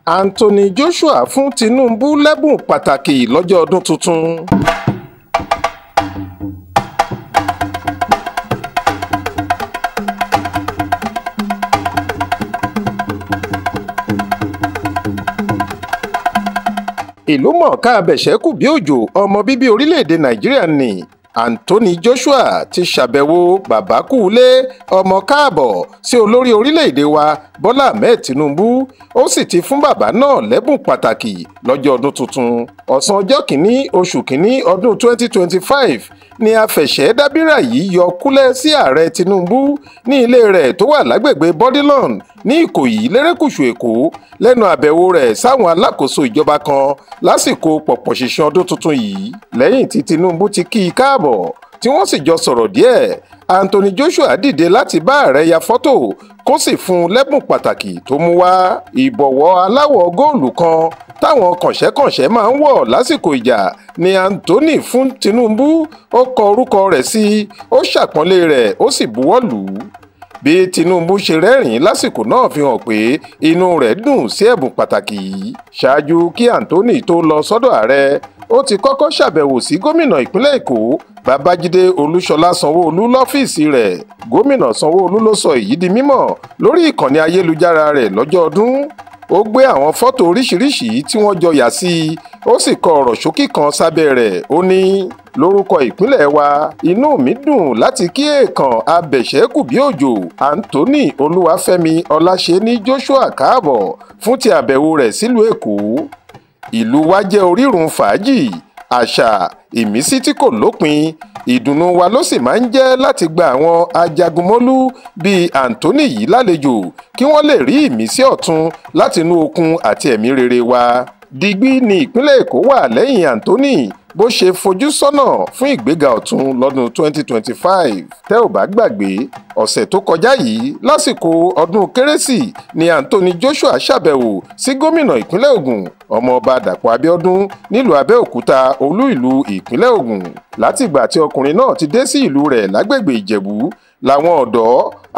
Anthony Joshua fún Tinubu lẹ́bùn pàtàkì lọ́jọ́ ọdún tuntun. Ìlúmọ̀ọ́ká abẹ̀ṣẹ́kù bí òjò ọmọ bíbí orílẹ̀-èdè Nàìjíríà ní Anthony Joshua ti ṣàbẹ̀wò bàbákúulé ọmọ káàbọ̀ sí olórí orílẹ̀-èdè wa Bọ́lá Ahmed Tinubu, ó sì ti fún bàbá náà lẹ́bùn pàtàkì lọ́jọ́ ọdún tuntun. Ọ̀sán ọjọ́ kìíní oṣù kìíní ọdún 2025 ni afẹ̀ṣẹ́ dábìrà yìí yọ kúlẹ̀ sí ààrẹ Tinubu ní ilé rẹ̀ tó wà lágbègbè Bourdillon ní Ìkòyí lérékùṣù Èkó lẹ́nu àbẹ̀wò rẹ̀ sáwọn alákòóso ìjọba kan lásìkò pọ̀pọ̀ṣìnṣìn ọdún tuntun yìí. Lẹ́yìn tí Tinubu ti kí i káàbọ̀ tí wọ́n sì jọ sọ̀rọ̀ díẹ̀, Anthony Joshua dìde láti bá ààrẹ ya fọ́tò kó sì fún un lẹ́bùn pàtàkì tó mú wá. Ìbọ̀wọ́ aláwọ̀ góòlù kan táwọn kànṣẹ́kànṣẹ́ máa ń wọ̀ lásìkò ìjà ni Anthony fún Tinubu. Ó kọ orúkọ rẹ̀ sí i, ó ṣàpọ́nlé rẹ̀, ó sì buwọ́ lù ú. Bí Tinubu ṣe rẹ́rìn-ín lásìkò náà fi hàn pé inú rẹ̀ dùn sí ẹ̀bùn pàtàkì yìí. Ṣáájú kí Anthony tó lọ sọ́dọ̀ ààrẹ, ó ti kọ́kọ́ ṣàbẹ̀wò sí gómìnà ìpínlẹ̀ Èkó Babájídé Olúṣọlá Sanwó-Olú lọ́fíìsì rẹ̀. Gómìnà Sanwó-Olú ló sọ èyí di mímọ̀ lórí ìkànnì ayélujára rẹ̀ lọ́jọ́ ọdún. Ó gbé àwọn fọ́tò oríṣiríṣi tí wọ́n jọ yà sí i, ó sì kọ ọ̀rọ̀ ṣókí kan sábẹ́ rẹ̀. Ó ní, lórúkọ ìpínlẹ̀ wa, inú mi dùn láti kí èèkàn abẹ̀ṣẹ́kù bí òjò Anthony Olúwafẹ́mi Ọláṣẹ́ní Joshua káàbọ̀ fún ti àbẹ̀wò rẹ̀ sílùú Èkó. Ìlú wa jẹ́ orírun fàájì, àṣà, ìmísí tí kò lópin. Ìdùnnú wa ló sì máa ń jẹ́ láti gba àwọn ajagunmólú bíi Anthony yìí lálejò kí wọ́n lè rí ìmísí ọ̀tun látinú okun àti ẹ̀mí rere wa. Digbí ni ìpínlẹ̀ Èkó wà lẹ́yìn Anthony bó ṣe fojú sọ́nà fún ìgbéga ọ̀tun lọ́dún 2025. Tẹ́ ò bá gbàgbé, ọ̀sẹ̀ tó kọjá yìí lásìkò ọdún kérésì ni Anthony Joshua ṣàbẹ̀wò sí gómìnà ìpínlẹ̀ Ògùn ọmọọba Dàpọ̀ Abíọ́dún nílùú Abẹ́òkúta, olú ìlú ìpínlẹ̀ Ògùn. Látìgbà tí ọkùnrin náà ti dé sí ìlú rẹ̀ lágbègbè Ìjẹ̀bú làwọn ọ̀dọ́,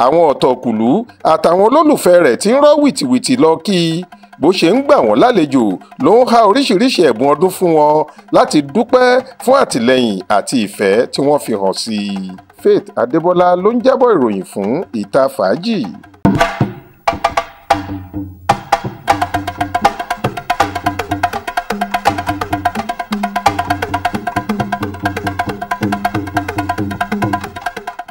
àwọn ọ̀tọ̀kùlú àtàwọn olólùfẹ́ rẹ̀ ti ń rọ́ wìtìwìtì lọ kí i. Bó ṣe ń gbà wọ́n lálejò ló ń há oríṣiríṣi ẹ̀bùn ọdún fún wọn láti dúpẹ́ fún àtìlẹ́yìn àti ìfẹ́ tí wọ́n fi hàn sí i. Faith Adébọlá ló ń jábọ̀ ìròyìn fún Ìta Fàájì.